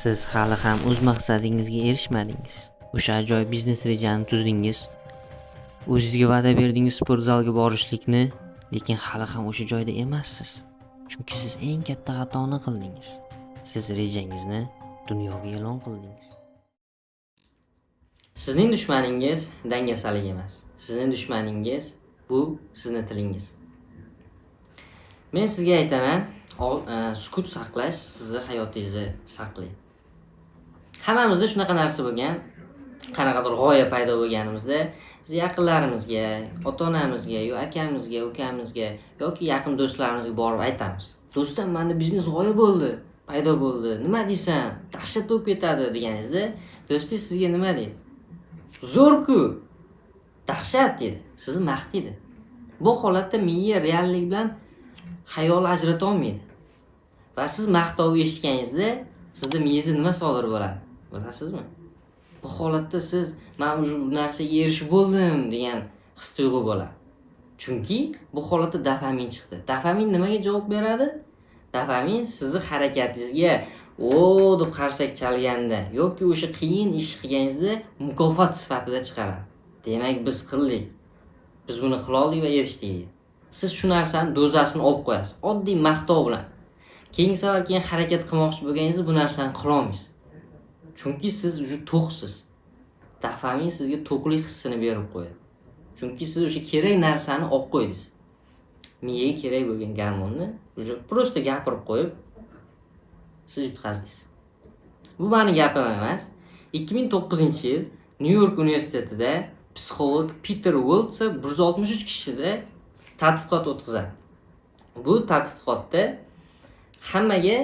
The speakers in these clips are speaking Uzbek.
Siz hali ham o'z maqsadingizga erishmadingiz. O'sha ajoyib biznes rejani tuzdingiz. O'zingizga va'da berdingiz sport zalga borishlikni, lekin hali ham o'sha joyda emassiz. Chunki siz eng katta xatoni qildingiz. Siz rejangizni dunyoga e'lon qildingiz. Sizning dushmaningiz dangasalik emas. Sizning dushmaningiz bu sizni tilingiz. Men sizga aytaman, sukut saqlash sizni hayotingizni saqlaydi. Hammamizda shunaqa narsa bo'lgan, qanaqadir g'oya paydo bo'lganimizda biz yaqinlarimizga, ota-onamizga, yo akamizga, ukamizga yoki yaqin do'stlarimizga borib aytamiz. "Do'stim, menda biznes g'oya bo'ldi, paydo bo'ldi. Nima deysan? Dahshat bo'lib ketadi" deganingizda, do'stingiz sizga nima deydi? "Zo'r-ku! Dahshat" deydi. Sizni maqtaydi. Bu holatda miya reallik bilan xayol ajrata olmaydi. Va siz maqtovni eshitganingizda sizda miyangizda nima sodir bo'ladi? Bilasizmi? Bu holatda siz "Men уже bu narsaga erishib bo'ldim" degan his tuyg'u bo'ladi. Chunki bu holatda dopamin chiqdi. Dopamin nimaga javob beradi? Dopamin sizni harakatingizga "O" deb qarsak chalganda yoki o'sha qiyin ish qilganingizda mukofot sifatida chiqaradi. Demak, biz qildik. Biz buni qila oldik va erishdik deydi. Siz shu narsani dozasini olib qo'yasiz. Oddiy maqtov bilan. Keyingi safar keyin harakat qilmoqchi bo'lganingizda bu narsani qila olmaysiz. Chunki siz уже to'qsiz. Dopamin sizga to'qlik hissini berib qo'yadi. Chunki siz o'sha kerak narsani olib qo'ydingiz. Miyaga kerak bo'lgan gormonni уже просто gapirib qo'yib siz yutqazdingiz. Bu meni gapim emas. 2009-yil Nyu-York universitetida psixolog Peter Wiltse 163 kishida tadqiqot o'tkazadi. Bu tadqiqotda hammaga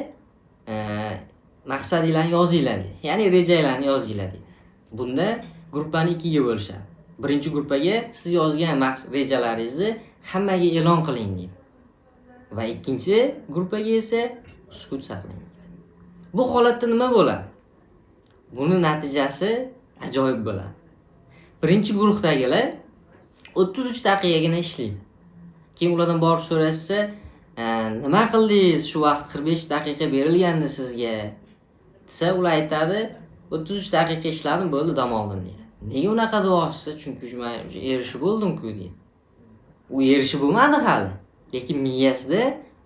maqsadinglarni yozinglar deydi, ya'ni rejanglarni yozinglar deydi. Bunda gruppani ikkiga bo'lishadi. Birinchi gruppaga siz yozgan rejalaringizni hammaga e'lon qiling deydi va ikkinchi gruppaga esa sukut saqlang deydi. Bu holatda nima bo'ladi? Buni natijasi ajoyib bo'ladi. Birinchi guruhdagilar 33 daqiqagina ishlaydi. Keyin ulardan borib so'rashsa, "Nima qildingiz shu vaqt, 45 daqiqa berilgandi sizga?" desa, ular aytadi: "33 daqiqa ishladim, bo'ldi, dam oldim", deydi. Nega unaqa deyapsiz? Chunki man уже erishib bo'ldim-ku, deydi. U erishib bo'lmadi hali, lekin miyasida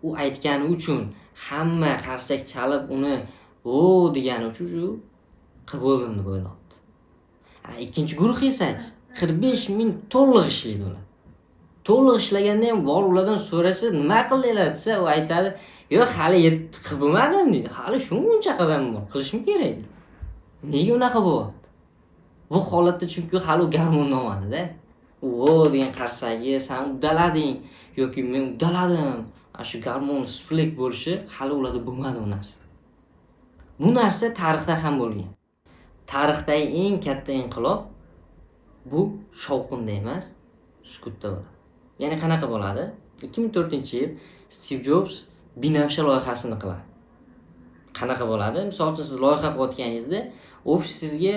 u aytgani uchun, hamma qarsak chalib uni "o" degani uchun shu qilib bo'ldim deb o'ylayapti. Ikkinchi guruh esachi, 45 minut to'liq ishlaydi ular. To'liq ishlaganda ham borib ulardan so'rasa, "Nima qildinglar?" desa, u aytadi: "Yo'q, hali qilib bo'lmadim", deydi, "hali shuncha qadam bor, qilishim kerak", deydi. Nega unaqa bo'lyapti bu holatda? Chunki hali u gormonni olmadida. "O" degan qarsagi, "San uddalading" yoki "Men uddaladim", ana shu gormon всплеск bo'lishi hali ularda bo'lmadi u narsa. Bu narsa tarixda ham bo'lgan. Tarixdagi eng katta inqilob bu shovqinda emas, sukutda bo'ladi. Ya'ni qanaqa bo'ladi? 2004-yil Stiv Jobs binafsha loyihasini qiladi. Qanaqa bo'ladi? Misol uchun, siz loyiha qilayotganingizda ofisingizga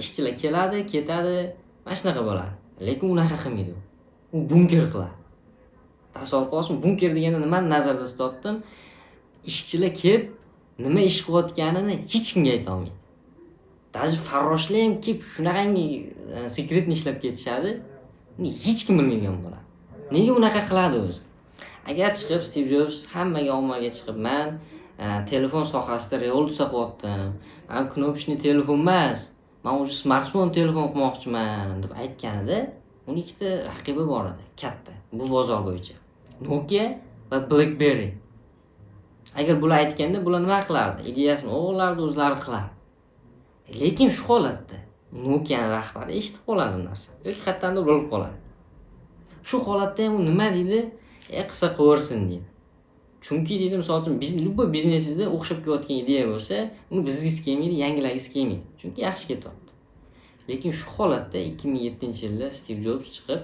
ishchilar keladi, ketadi, mana shunaqa bo'ladi. Lekin unaqa qilmaydi. U bunker qiladi. Tasavvur qilyapsizmi? Bunker deganda nimani nazarda tutyaptim? Ishchilar kelib nima ish qilayotganini hech kimga aytolmaydi. Даже farroshlar ham kelib shunaqangi секретный ishlab ketishadi, hech kim bilmaydigan bo'ladi. Nega unaqa qiladi o'zi? Agar chiqib Stiv Jobs hammaga, ommaga chiqib, "Man telefon sohasida revolyutsiya qilyaptim, man кнопочный telefon emas, man уже smartfon telefon qilmoqchiman" deb aytganida, uni ikkita raqibi bor edi katta bu bozor bo'yicha: Nokia va BlackBerry. Agar bular aytganda, bular nima qilardi? Ideyasini o'g'irlardi, o'zlari qilardi. Lekin shu holatda Nokiani rahbari eshitib qoladi bu narsani yoki qayerdandir bilib qoladi. Shu holatda ham u nima deydi? "E, qilsa qilaversin", deydi. Chunki deydi, misol uchun, любой biznesingizda o'xshab kelayotgan ideya bo'lsa, uni buzgisi kelmaydi, yangilagisi kelmaydi, chunki yaxshi ketyapti. Lekin shu holatda 2007-yilda Stiv Jobs chiqib,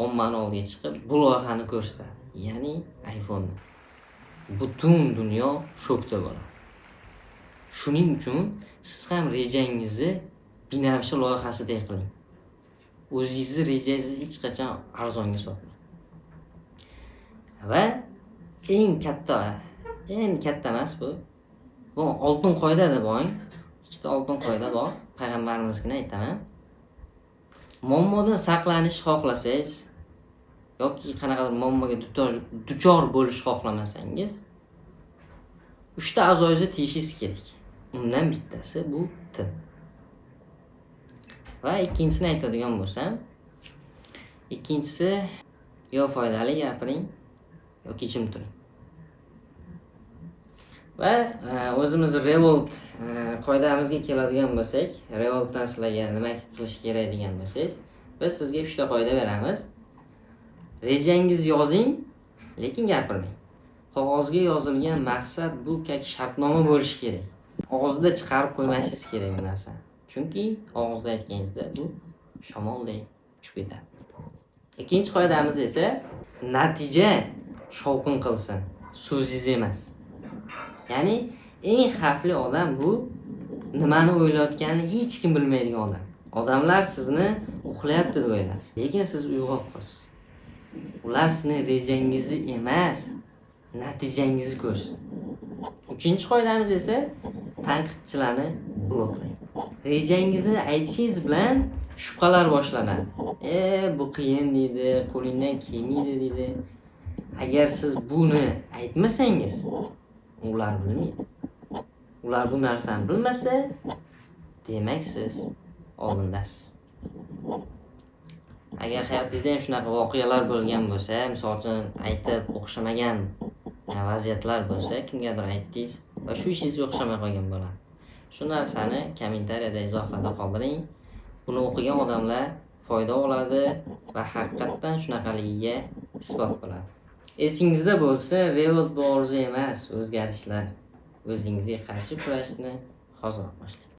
ommani oldiga chiqib, bu loyihani ko'rsatadi, ya'ni iPhoneni. Butun dunyo shokda bo'ladi. Shuning uchun siz ham rejangizni binafsha loyihasidek qiling. O'zingizni rejangizni hech qachon arzonga sotmang. Va eng katta, eng katta emas bu. Bu oltin qoida deb oling. Ikkita oltin qoida bor. Payg'ambarimiznikini aytaman. Muammodan saqlanish xohlasangiz yoki qanaqadir muammoga duchor bo'lish xohlamasangiz, 3 ta a'zoyingizni tiyishingiz kerak. Undan bittasi bu til. Va ikkinchisini aytadigan bo'lsam, ikkinchisi yo foydali gapiring yoki jim turing. Va o'zimiz Revolt qoidamizga keladigan bo'lsak, Revoltdan sizlarga nima qilish kerak degan bo'lsangiz, biz sizga 3 ta qoida beramiz. Rejangizni yozing, lekin gapirmang. Qog'ozga yozilgan maqsad bu как shartnoma bo'lishi kerak. Og'izda chiqarib qo'ymashingiz kerak bu narsani. Chunki og'izda aytganingizda bu shamoldek uchib ketadi. Ikkinchi qoidamiz esa natija shovqin qilsin, so'zingiz emas. Ya'ni eng xavfli odam bu nimani o'ylayotganini hech kim bilmaydigan odam. Odamlar sizni uxlayapti deb o'ylashadi, lekin siz uyg'oq qolsiz. Ular sizni rejangizni emas, natijangizni ko'rsin. Uchinchi qoidamiz esa tanqidchilarni bloklang. Rejangizni aytishingiz bilan shubhalar boshlanadi. Bu qiyin deydi, qo'lingdan kelmaydi deydi. Agar siz buni aytmasangiz, ular bilmaydi. Ular bu narsani bilmasa, demak siz oldindasiz. Agar hayotingizda ham shunaqa voqealar bo'lgan bo'lsa, misol uchun aytib o'xshamagan vaziyatlar bo'lsa, kimgadir aytdingiz va shu ishingizga o'xshamay qolgan bo'ladi. Shu narsani kommentariyada, izohlarda qoldiring. Buni o'qigan odamlar foyda oladi va haqiqatdan shunaqaligiga isbot bo'ladi. Esingizda bo'lsa, Revolt bu orzu emas, o'zgarishlar. O'zingizga qarshi kurashni hozir boshlang.